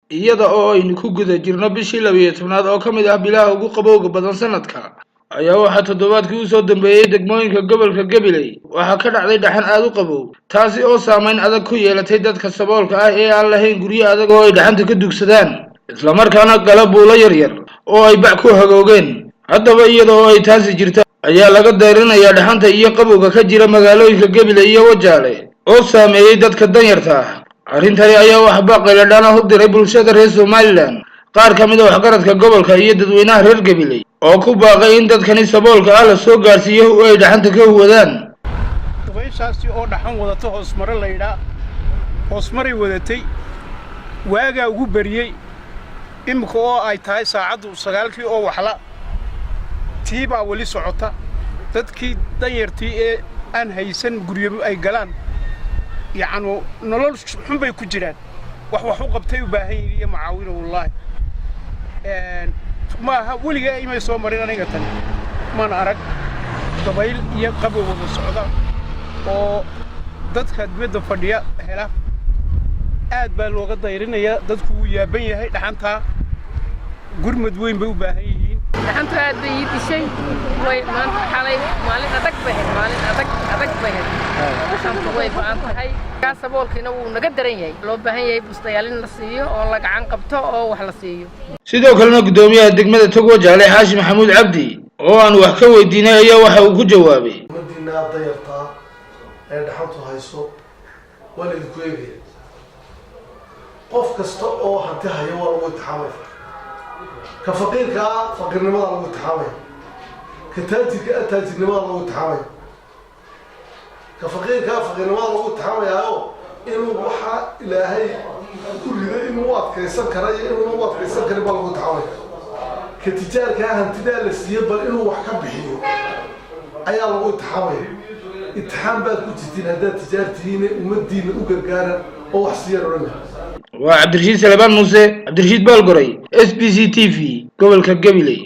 Iyada oo aynu ku guda jirno bishii 12aad oo ka mid ah bilaha ugu qabowga badan sanadka, ayaa waxaa toddobaadkii usoo dambeeyey degmooyinka gobolka Gabiley waxaa ka dhacday dhaxan aada u qabow, taasi oo saameyn adag ku yeelatay dadka saboolka ah ee aan lahayn guryo adag oo ay dhaxanta ka dugsadaan, islamarkaana gala buulo yaryar oo ay bac ku hagoogeen. Haddaba, iyada oo ay taasi jirto, ayaa laga dayrinayaa dhaxanta iyo qabowga ka jira magaalooyinka Gabiley iyo Wajaale oo saameeyey dadka danyarta ah. Arrintani ayaa wax baaqayladhaan ah u diray bulshada reer Somaliland, qaar ka mid a waxgaradka gobolka iyo dadweynaha reer Gabiley oo ku baaqay in dadkani saboolka ah la soo gaarsiiyo oo ay dhaxanta ka huwadaan. Dabayshaasi oo dhaxan wadato, hoosmare laydhaa, hoosmaray wadatay, waagaa ugu beriyey. Imika oo ay tahay saacaddu 9-kii oo waxla, tii baa weli socota. Dadkii danyartii ee aan haysan guryo ay galaan, yacnu nolol xun bay ku jiraan. Wax u qabtay u baahan yihiin iyo macaawino. Wallaahi, maaha weligaa imay soo marin aniga tan, mana arag dabayl iyo qabow wada socda oo dadka dibadda fadhiya hela. Aad baa looga dayrinayaa, dadku wuu yaaban yahay. Dhaxantaa gurmad weyn bay u baahan yihiin. Dhaxantu aad bay ii dishay. Way maanta, xalay maalin adag bay ahayd, maalin adag adag bay ahayd. Dhaxantu way ba'an tahay. Kaa saboolkiina wuu naga daran yahay. Loo baahan yahay bustayaal in la siiyo oo la gacan qabto oo wax la siiyo. Sidoo kalena, guddoomiyaha degmada Togwajaale, Xaashi Maxamuud Cabdi, oo aan wax ka weydiinay, ayaa waxa uu ku jawaabay: Ummadiina danyartaa ee dhaxantu hayso waa laydinku eegaya. Qof kasta oo hanti haya waa lagu imtixaamaya. Ka faqiirka ah faqiirnimadaa lagu imtixaamaya, ka taajirka ah taajirnimadaa lagu imtixaamaya. Ka faqiirka ah faqiirnimadaa lagu imtixaamayaayo, inuu waxa Ilaahay ku riday inuu u adkaysan kara iyo inuuna u adkaysan karin baa lagu imtixaamaya. Ka tijaarkaa hantidaa la siiye bal inuu wax ka bixiyo ayaa lagu imtixaamaya. Imtixaan baad ku jirtiin haddaad tijaar tihiine, ummadiina u gargaara oo wax siiyaan odhan lahaa. Waa Cabdirashiid Salebaan Muuse, Cabdirashiid Baalgoray, SBC TV, gobolka Gabiley.